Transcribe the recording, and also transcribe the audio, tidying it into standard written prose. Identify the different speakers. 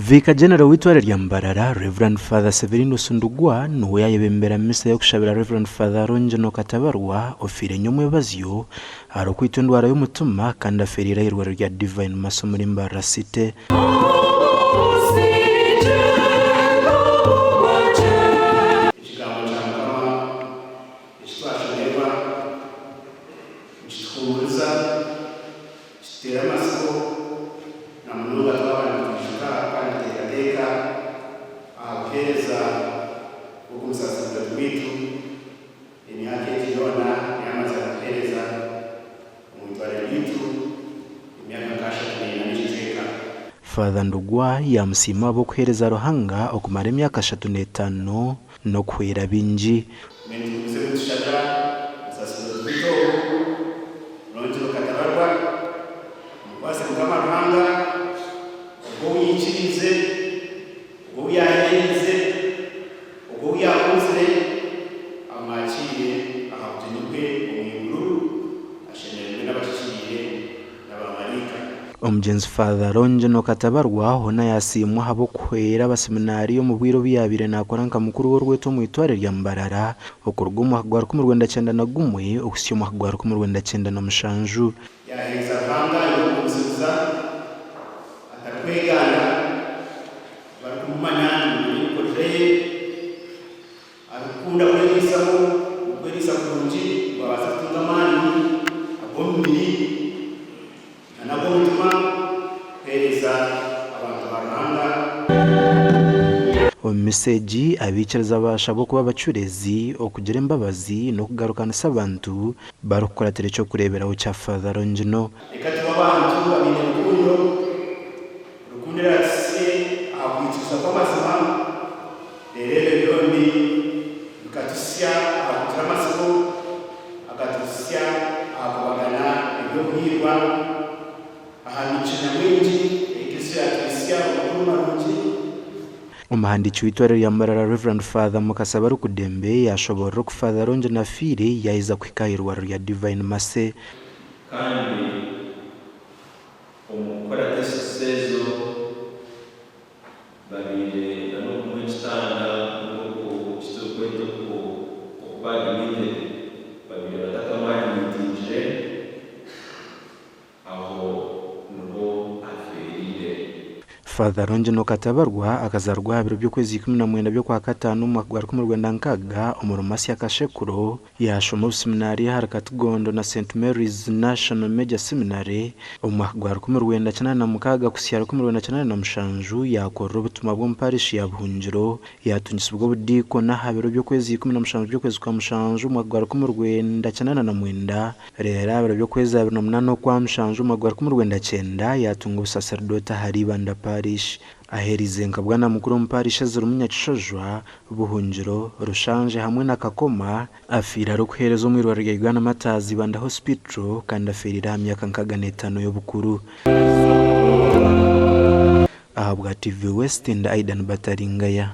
Speaker 1: Vicar General w'eitware rya Mbarara, Rev. Father Severinus Ndugwa niwe yaayebembera misa y'okushabira Rev. Father Longino Katabarwa ofiire nyomwebazyo aharikwitwa endwara y'omutima kandi afeereire ah'eirwariro rya Divine Mercy omuri Mbarara City.
Speaker 2: Ekigambo kya Mukama eki twashomerwa nikituhuumuriza, kituteera amatsiko, na munonga twaba nitwijuka kandi nituteekateeka aha buheereza bw'omusaserdooti waitu emyaka egi yoona ei amazire arikuheereza omu itware ryaitu emyaka nk'ashatu n'eina n'ekicweka.
Speaker 1: Father Ndugwa yaamusiima ahabw'okuheereza Ruhanga okumara emyaka 35 n'okuhwera baingi.
Speaker 2: Mbwenu tugumize nitushabira omusaserdooti waitu ogu, Longino Katabarwa, amukwase Mukama Ruhanga, ogwo ou yaikiriize, ogwo ou yaaheereize, ogwo ou yaakunzire, amwakiire aha bugyenyi bwe omu iguru, ashemererwe n'abahikiriire na baamaraika.
Speaker 1: Omugyenzi Father Longino Katabarwa hoona yaasiimwa ahabw'okuhwera abaseminaariyo omu bwire obu yaabaire naakora nka mukuru w'orweto omu itware rya Mbarara okuruga omu mwaka gwa 1991 okuhitsya omwaka gwa 1997.
Speaker 2: Yaaheereza Ruhanga aine okugumisiriza, atarikweganda, abarikumumanya nibamanya emikorere ye. Arikukunda kweriisaho, okweriisa kurungi ngu abaase kutunga amaani ag'omubiri na n'ag'omutima kuheereza abantu ba Ruhanga.
Speaker 1: Omu misa egi, abaikiriza baashabwa okuba abacureezi, okugira embabazi n'okugarukanisa abantu barikukuratira eky'okureeberaho kya Father Longino.
Speaker 2: Reka tube abantu abaine rukundo, rukundo eraatuhitsye aha kwikiriza kw'amazima. Reero ebyo byombi bikatuhitsya aha kugira amatsiko agatuhitsya aha kubagana eby'okuhiirwa, aha migisha nyamwingi ei Kristo yaatuhitsya omu makuru marungi.
Speaker 1: Omuhandiiki w'eitwariro rya Mbarara Rev. Father Mukasa Barukudembe yaashoboorora oku Father Longino afiire yaaheza kuhika aha irwariro rya Divine Mercy.
Speaker 3: Kandi omu kukora tests ezo, Babaire na n'okumuha ekitanda nk'oku eki turikweta okuba admitted, babaire batakamu admitingire, aho niho afeereire.
Speaker 1: Father Longino Katabarwa akazaarwa aha biro by'okwezi 19 by'Okwakataano omu mwaka gwa 1960 omuri Masya Kashekuro. Yaashoma obuseminaari ahari Katigondo na Saint Mary's National Major Seminary. Omu mwaka gwa 1986 kuhitsya 1987 yaakorera obutumwa bw'omu parishi ya Buhungiro. Yaatungisibwa obudiikoni aha biro by'okwezi 17 by'okwezi kwa mushanju omwaka gwa 1989. Reero aha biro by'okwezi 28 okwa mushanju omwaka gwa 1990 yaatunga obusaserdooti ahari Ibanda Parish. Aheerize nka bwanamukuru omu parish ezirimu Nyakishojwa, Buhungiro, Rushanje hamwe na Kakoma. Afiire arikuheereza omu irwariro rya Uganda Martyrs Ibanda Hospital kandi afiiriire aha myaka 65 y'obukuru. Ahabwa TV West, ndi Aidan Bataringaya.